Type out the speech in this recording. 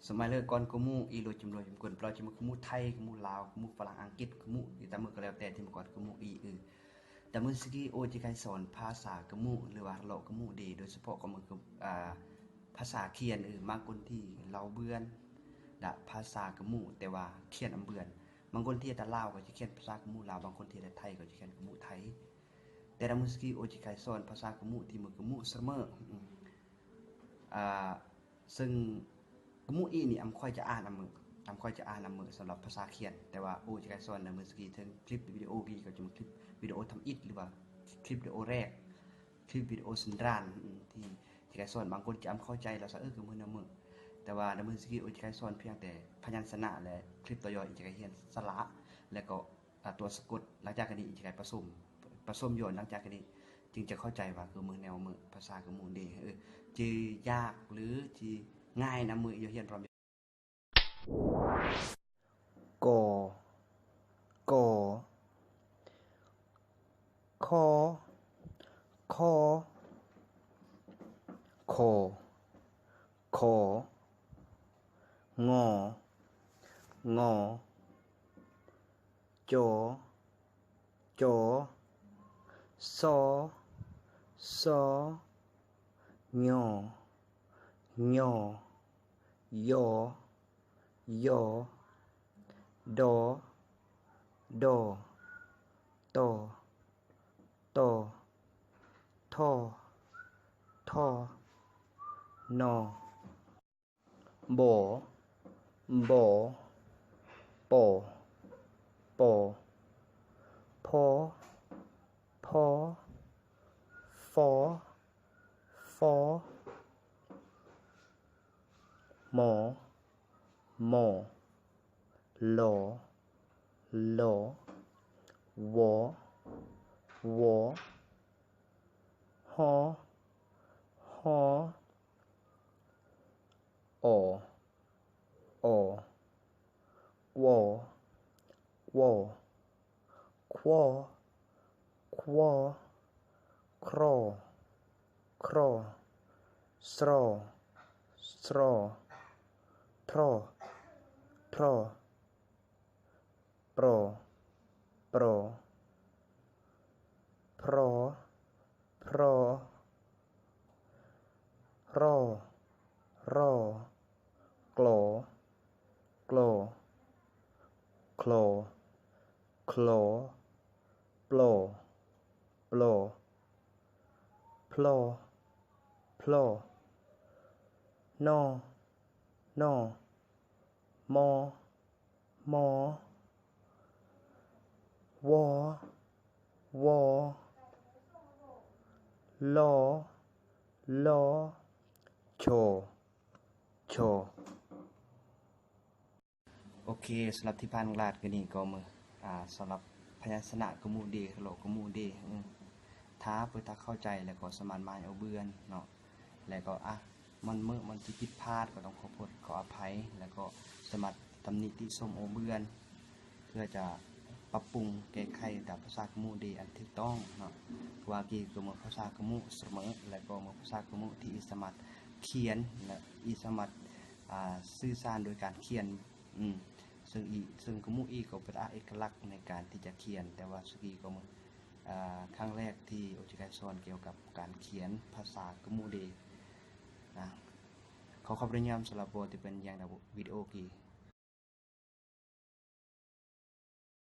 ສະໄໝເລີກກ່ອນກະໝູອີໂລຈຳນວນຈຳກວນ ເຮົາຈະມາກະໝູໄທ ກະໝູລາວ ກະໝູຝຣັ່ງ ອັງກິດ ກະໝູອີຕາມເມີກະແລ້ວແຕ່ທີ່ມາກ່ອນກະໝູອີ ເອີ ຕາມເມີສະກີໂອຈິໄຄສອນພາສາກະໝູຫຼືວ່າເລາະກະໝູເດ ໂດຍສະເພາະກະໝູ ອາ ພາສາຂຽນ ເອີ ບາງຄົນທີ່ເລົ່າເບືອນ ລະພາສາກະໝູແຕ່ວ່າຂຽນອຳເບືອນ ບາງຄົນທີ່ຕາລາວກໍຈະຂຽນພາສາກະໝູລາວ ບາງຄົນທີ່ໄທກໍຈະຂຽນກະໝູໄທ ແຕ່ຕາມເມີສະກີໂອຈິໄຄສອນພາສາກະໝູທີ່ເມືອງກະໝູສະເໝີ ອາ ເຊິ່ງກະໝູອີນີ້ອຳຂ້ອຍຈະອ່ານອຳເມີ ອຳຂ້ອຍຈະອ່ານອຳເມີສຳລັບພາສາຂຽນ ແຕ່ວ່າໂອຈິໄຄສອນນະເມີສະກີເທິງຄລິບວິດີໂອກີກໍຈະເປັນຄລິບວິດີໂອທຳອິດ ຫຼືວ່າຄລິບວິດີໂອແລກ ຄລິບວິດີໂອສັນດານທີ່ຈິໄຄສອນ ບາງຄົນຈະອຳເຂົ້າໃຈລະຊະ ເອີ ກະເມີນະເມີ ແຕ່ວ່ານະເມີສະກີໂອຈິໄຄສອນພຽງແຕ່ພະຍັນຊະນະ ແລະ ຄລິບຕໍ່ຢ່ອງອີກຈະກະຮຽນສະຫຼະ ແລະ ກໍ ອາ ຕົວສະກົດ ຫຼັງຈາກນີ້ຈະໄດ້ປະສົມ ປະສົມຍ້ອນ ຫຼັງຈາກນີ້ຈຶ່ງຈະເຂົ້າໃຈວ່າຄືມືແນວມືພາສາຄືມືເດ ເອີ ຈະຍາກ ຫຼື ຈະງ່າຍນຳມືຢູ່ຮຽນພ້ອມ ກ ກ ຂ ຂ ຂ ຂ ງ ງ ຈ ຈ ສ ສ ຍ ຍ ຢ ຢ ດ ດ ຕ ຕ ທ ທ ນ ບ ບ ປ ປ ພ ພ ຟ ຟ ມ ມ ລ ລ ວ ວ ຫ ຫ ອ ອ ກວ ກວ ຄວ ຄວ ຄຣ ຄຣ ສຣ ສຣ ທຣ ທຣ ປຣ ປຣ ພຣ ພຣ ຣ ຣ ກລ ກລ ຄລ ຄລ ປລ ປລ ພລ ພລ ນ ນ ມ ມ ວ ວ ລ ລ ຊ ຊ. ໂອເຄ ສຳລັບທີ່ຜ່ານມານີ້ກໍເໝິດ ອາ ສຳລັບພະຍັນຊະນະກະໝູເດ ເລາະກະໝູເດ ອື ຖ້າເພິ່ນຖ້າເຂົ້າໃຈ ແລ້ວກໍສາມາດມາເອົາເບືອນເນາະ ແລ້ວກໍ ອາ ມັນເໝິດ ມັນຊິຜິດພາດ ກໍຕ້ອງຂໍໂທດຂໍອະໄພ ແລ້ວກໍສາມາດຕຳໜິຕິຊົມເອົາເບືອນ ເພື່ອຈະປັບປຸງແກ້ໄຂຕາມພາສາກະໝູເດອັນຖືກຕ້ອງເນາະ ວ່າກີກະໝູພາສາກະໝູສະເໝີ ແລະ ກໍໝູພາສາກະໝູທີ່ອີສາມາດຂຽນ ແລະ ອີສາມາດ ອາ ສື່ສານໂດຍການຂຽນ ອື ເຊິ່ງອີ ເຊິ່ງກະໝູອີກໍເປັນເອກະລັກໃນການທີ່ຈະຂຽນ ແຕ່ວ່າສຸກີກໍ ອາ ຄັ້ງແລກທີ່ໂອຈິໄກສອນກ່ຽວກັບການຂຽນພາສາກະໝູເດ ນະ ຂໍຂອບພະຄຸນນຳສຳລັບບໍ່ທີ່ເປັນຢ່າງໃນວິດີໂອກີ